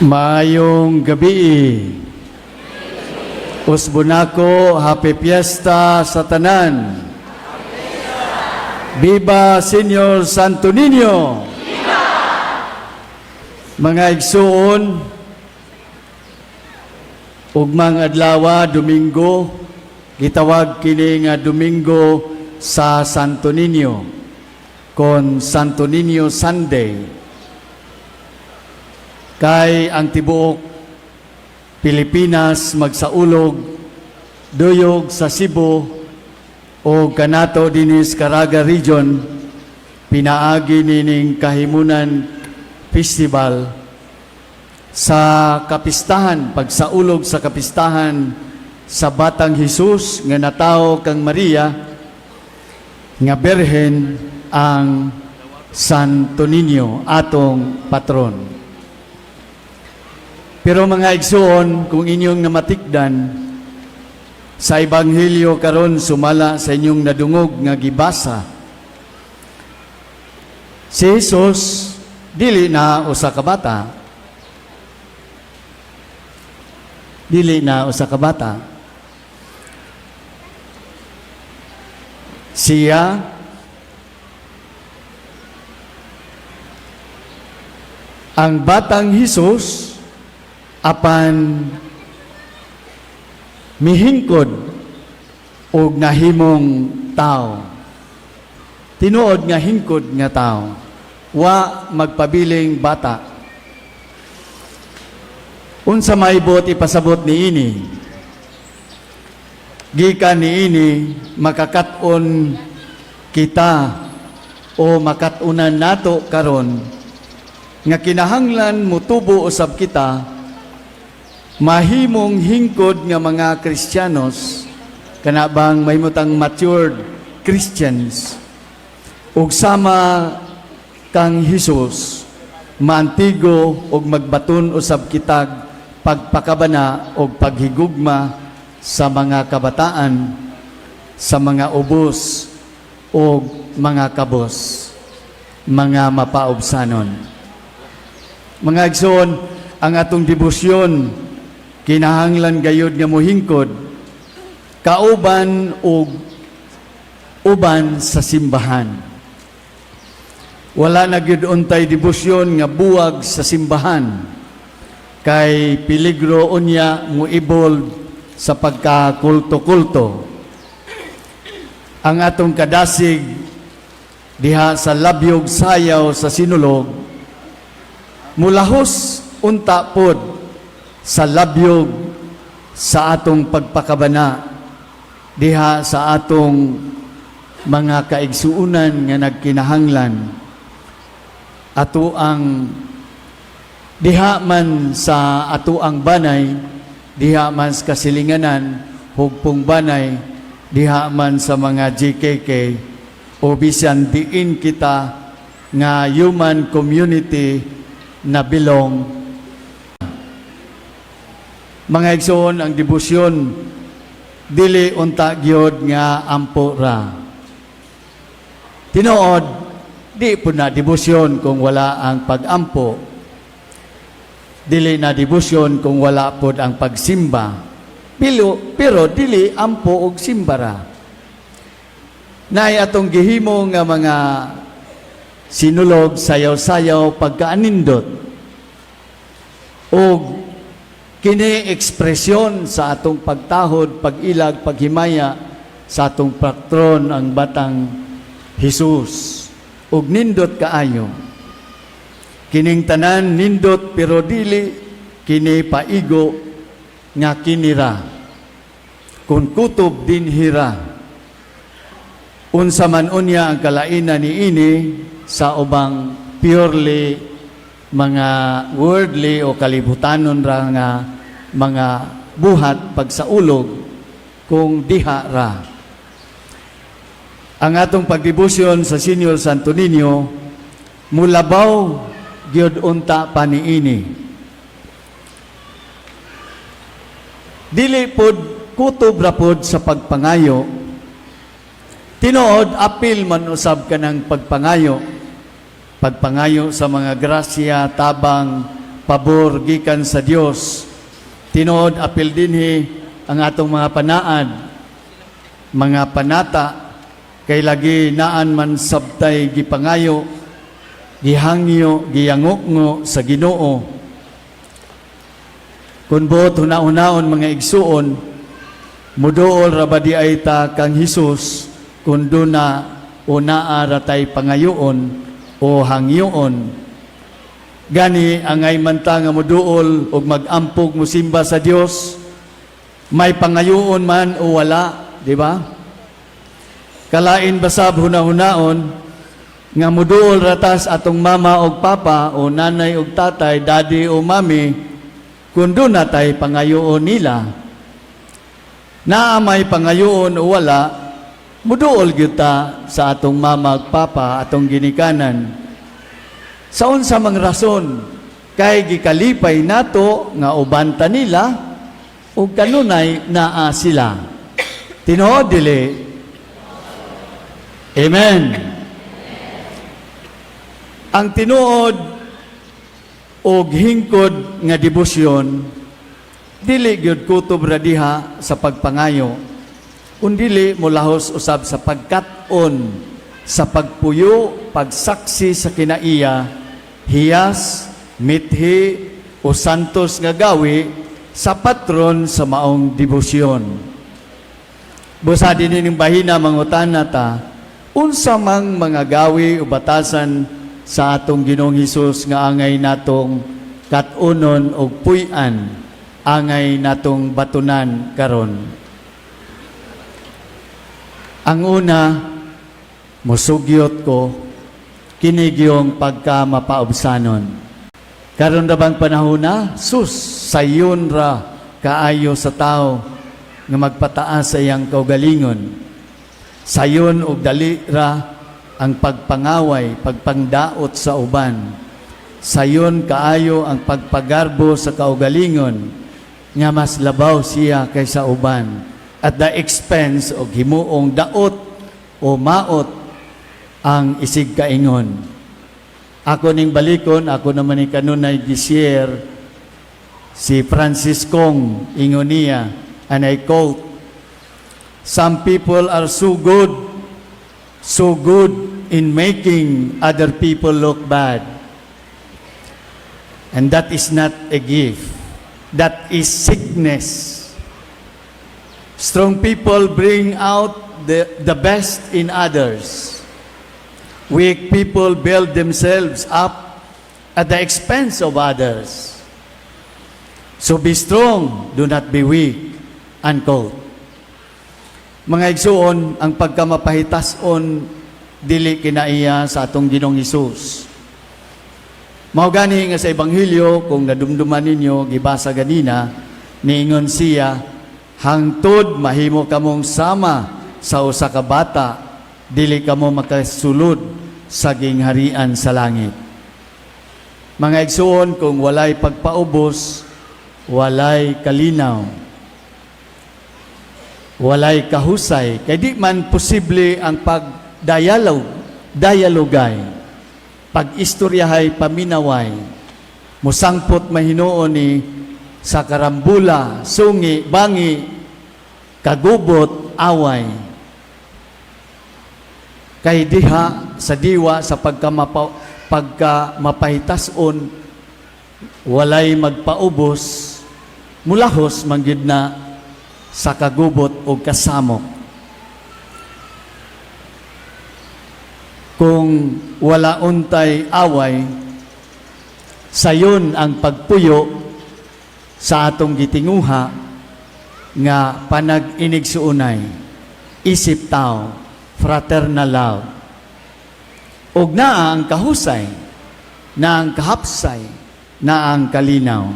Maayong gabi. Usbon nako, happy fiesta sa tanan. Viva Señor Santo Niño! Mga igsuon, ugmang adlawa, Domingo, gitawag kini nga Domingo sa Santo Niño, kon Santo Niño Sunday. Kay ang tibuok Pilipinas magsaulog duyog sa Cebu o kanato dinis Caraga Region, pinaagi nining Kahimunan Festival sa kapistahan, pagsaulog sa kapistahan sa Batang Hesus nga natawo kang Maria nga Birhen, ang Santo Niño, atong patron. Pero mga igsuon, kung inyong namatikdan sa Ebanghelyo karon, sumala sa inyong nadungog nga gibasa, si Jesus dili na usa ka bata. Dili na usa ka bata. Siya ang batang Hesus, apan mihingkod og nahimong tao. Tinuod nga hingkod nga tao. Wa magpabiling bata. Unsa may buot ipasabot niini? Gikan niini makakat-on kita o makat-unan nato karon nga kinahanglan mutubo usab kita, mahimong hingkod nga mga Kristiyanos, kana bang mahimutang matured Christians, ug sama kang Hesus maantigo ug magbaton usab kitag pagpakabana og paghigugma sa mga kabataan, sa mga ubos ug mga kabos, mga mapaubsanon. Mga igsoon, ang atong debosyon kinahanglan gayud nga mohingkod kauban og uban sa simbahan. Wala na gyud untay debosyon nga buwag sa simbahan, kay peligro unya mo evolve sa pagkakulto-kulto. Ang atong kadasig diha sa labyog sayaw sa sinulog mulahos unta pod sa labyog sa atong pagpakabana diha sa atong mga kaigsuunan nga nagkinahanglan, ato ang diha man sa ato ang banay, diha man sa kasilinganan, hugpong banay, diha man sa mga GKK o bisan diin kita nga human community na belong. Mga igsoon, ang debosyon dili unta gyud nga ampo ra. Tinuod, di po na debosyon kung wala ang pag-ampo. Dili na debosyon kung wala pod ang pagsimba. Pero dili ampo og simba ra. Naay atong gihimo nga mga sinulog, sayaw-sayaw, pagkaanindot. Og kini ekspresyon sa atong pagtahod, pag-ilag, paghimaya sa atong patron, ang Batang Hesus. Ug nindot kaayo. Kining tanan nindot, pero dili kini paigo nga kinira. Kung kutob dinhira. Unsa man unya ang kalainan niini sa ubang purely mga worldly o kalibutanon ra nga mga buhat pagsaulog kung diha ra? Ang atong pagdebosyon sa Señor Santo Niño mulabaw gyud unta pa niini. Dili pod kutob ra pod sa pagpangayo. Tinuod, apil man usab kanang pagpangayo. Pagpangayo sa mga grasya, tabang, pabor gikan sa Dios. Tinuod, apil dinhi ang atong mga panaad, mga panata, kay lagi naan man sabtay gipangayo, gihangyo, giyangukngo sa Ginoo. Kung buot huna-hunaon, mga igsuon, muduol ra ba diay ta kang Hesus kung duna o naa ra tay pangayoon o hangyoon? Gani angay man ta nga muduol og mag-ampog, musimba sa Dios, may pangayoon man o wala, di ba? Kalain ba sab huna-hunaon nga muduol ra ta sa atong mama og papa o nanay og tatay, daddy o mommy, kung duna tay pangayoon nila? Naa may pangayoon o wala, muduol gyud ta sa atong mama ug papa, atong ginikanan. Sa unsa mang rason, kay gikalipay nato nga uban ta nila ug kanunay naa sila. Tinuod, dili? Amen. Ang tinuod og hingkod nga debosyon, dili gyud kutob ra diha sa pagpangayo, kundili molahos usab sa pagkat-on, sa pagpuyo, pagsaksi sa kinaiya, hiyas, mithi o santos nga gawi sa patron sa maong debosyon. Busa din ning bahina, mangutana ta, unsa mang mga gawi o batasan sa atong Ginoong Hesus nga angay natong kat-unon og puy-an, angay natong batunan karon? Ang una, musugyot ko, kini gyung pagka mapaubsanon. Karon ra bang panahon na? Sus, sayon ra kaayo sa tao nga magpataas sa iyang kaugalingon. Sayon og dali ra ang pagpangaway, pagpangdaot sa uban. Sayon kaayo ang pagpagarbo sa kaugalingon nga mas labaw siya kaysa uban at the expense og himuong daot o maot ang isig kaingon. Ako ning balikon, ako naman ni kanunay gi-share si Francis Kong, ingon niya, and I quote, "Some people are so good, so good in making other people look bad. And that is not a gift. That is sickness. Strong people bring out the best in others. Weak people build themselves up at the expense of others. So be strong, do not be weak." Unquote. Mga igsuon, ang pagkamapahitason dili kinaiya sa atong Ginoong Hesus. Mao gani nga sa Ebanghelyo, kung nadumduman ninyo, gibasa ganina, niingon siya, "Hangtod mahimo kamong sama sa usa ka bata, dili kamo makasulod sa gingharian sa langit." Mga igsuon, kung walay pagpaubos, walay kalinaw, walay kahusay, kay di man posible ang pag-dialogue, dialogay, pag-istoryahay, paminaway, musangpot mahinuon ni sa karambula, sungi, bangi, kagubot, away. Kay diha sa diwa sa pagka mapahitason, walay magpaubos, mulahos man gyud na sa kagubot o kasamok. Kung wala untay away, sayon ang pagpuyo sa atong gitinguha nga panag-inigsuonay, isip tao, fraternal love. Ug naa ang kahusay, naa ang kahapsay, naa ang kalinaw.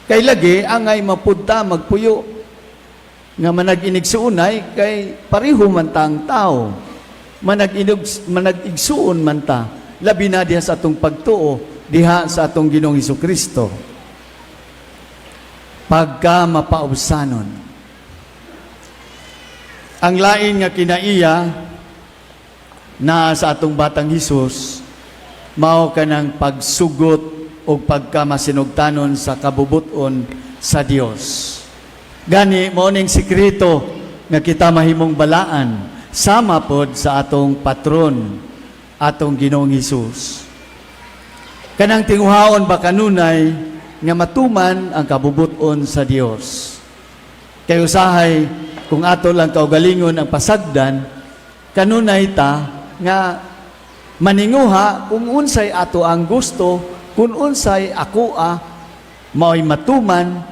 Kay lagi angay mapunta magpuyo nga manag-inigsuonay kay pareho man tang tao. Manag-igsuon man ta, labi na diha sa atong pagtuo diha sa atong Ginoong Kristo. Pagka mapaubsanon. Ang lain nga kinaiya na sa atong batang Hesus mao kanang pagsugot ug pagkamasinugtanon sa kabubuton sa Dios. Gani mao ning sikreto nga kita mahimong balaan sama pod sa atong patron, atong Ginoong Hesus. Kanang tinguhaon ba kanunay nga matuman ang kabubuton sa Dios. Kay usahay kung ato lang kaugalingon ang pasagdan, kanunay ta nga maninguha kung unsay ato ang gusto, kung unsay akoa mao'y matuman,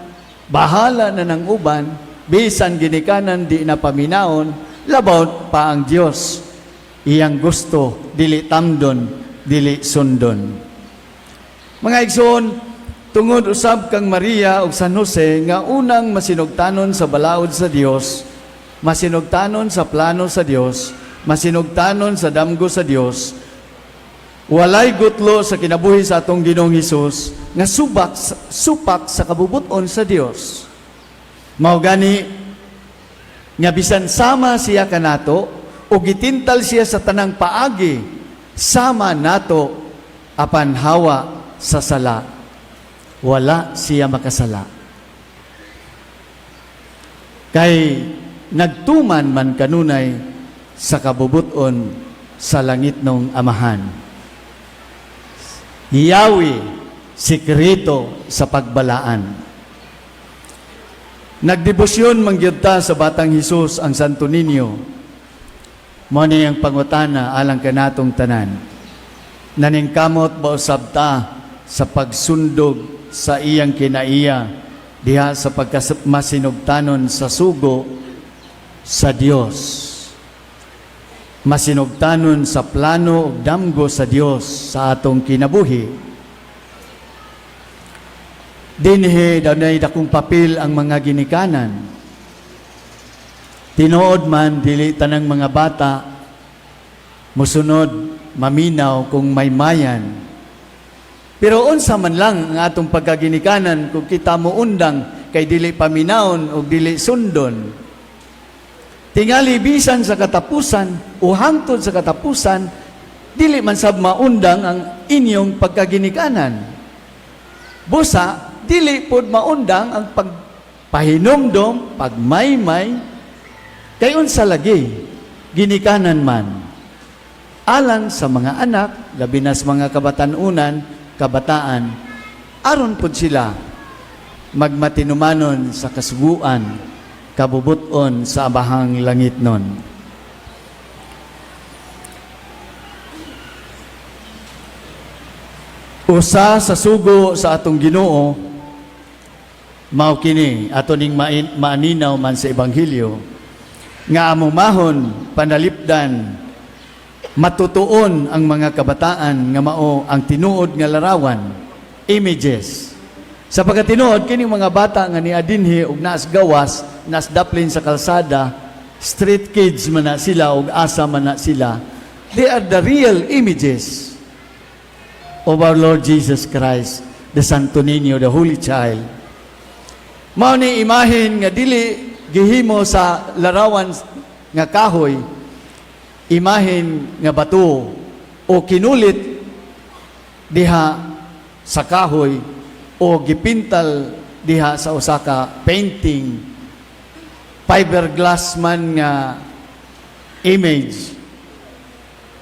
bahala na ng uban, bisan ginikanan di na paminaon, labaw pa ang Dios. Iyang gusto, dili tamdon, dili sundon. Mga igsoon, tungod usab kang Maria ug San Jose nga unang masinugtanon sa balaod sa Dios, masinugtanon sa plano sa Dios, masinugtanon sa damgo sa Dios, walay gutlo sa kinabuhi sa atong Ginoong Hesus nga supak sa kabubuton sa Dios. Mao gani nga bisan sama siya kanato o gitintal siya sa tanang paagi sama nato, apan hawa sa sala, wala siya makasala. Kay nagtuman man kanunay sa kabubuton sa langitnong Amahan. Yawi, sikreto sa pagbalaan. Nagdebosyon man gyud ta sa Batang Hesus, ang Santo Niño. Mao ni ang pangutana alang kanatong tanan. Naningkamot ba usab ta sa pagsundog sa iyang kinaiya diha sa pagkamasinugtanon sa sugo sa Dios? Masinugtanon sa plano ug damgo sa Dios sa atong kinabuhi. Dinhi dunay dakong papel ang mga ginikanan. Tinuod man, dili tanang mga bata musunod, maminaw kung maymayan. Pero unsa man lang ang atong pagkaginikanan kung kita moundang kay dili paminawon o dili sundon? Tingali bisan sa katapusan o hangtod sa katapusan, dili man sab maundang ang inyong pagkaginikanan. Busa, dili pod maundang ang pagpahinumdom, pagmaymay, kay unsa lagi, ginikanan man. Alang sa mga anak, labi na sa mga kabatanunan, kabataan, aron pod sila magmatinumanon sa kasuguan, kabubuton sa Amahang langitnon. Usa sa sugo sa atong Ginoo mao kini ato ning maaninaw man sa ebanghelyo nga amumahon, panalipdan, matutuon ang mga kabataan nga mao ang tinuod nga larawan, images. Sa pagkatinuod kini mga bata nga nia dinhi ug naas gawas, naas daplin sa kalsada, street kids man na sila ug asa man na sila, they are the real images of our Lord Jesus Christ, the Santo Niño, the Holy Child. Mao ni imahen nga dili gihimo sa larawan nga kahoy, imahen nga bato o kinulit diha sa kahoy o gipintal diha sa usa ka painting, fiberglass man nga image.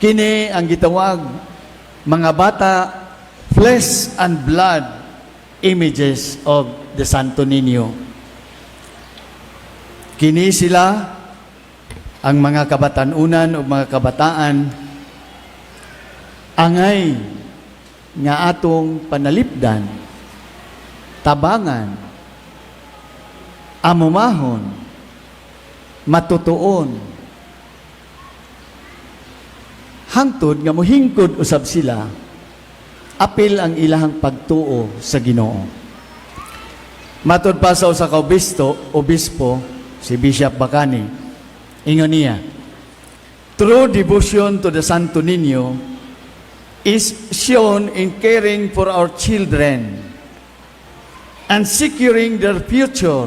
Kini ang gitawag mga bata, flesh and blood images of the Santo Niño. Kini sila ang mga kabatanunan o mga kabataan angay nga atong panalipdan, tabangan, amumahon, matutuon, hangtod nga mohingkod usab sila apil ang ilahang pagtuo sa Ginoo. Matod pa sa usa ka obispo, si Bishop Bacani, ingon niya, "True devotion to the Santo Niño is shown in caring for our children and securing their future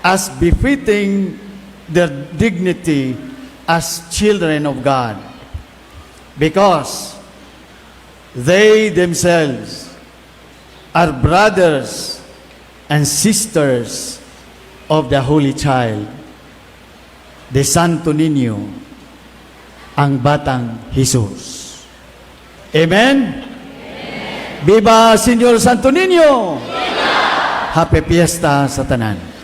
as befitting their dignity as children of God. Because they themselves are brothers and sisters of the Holy Child, the Santo Niño, ang Batang Jesus. Amen? Viva Señor Santo Niño! Happy Fiesta sa tanan.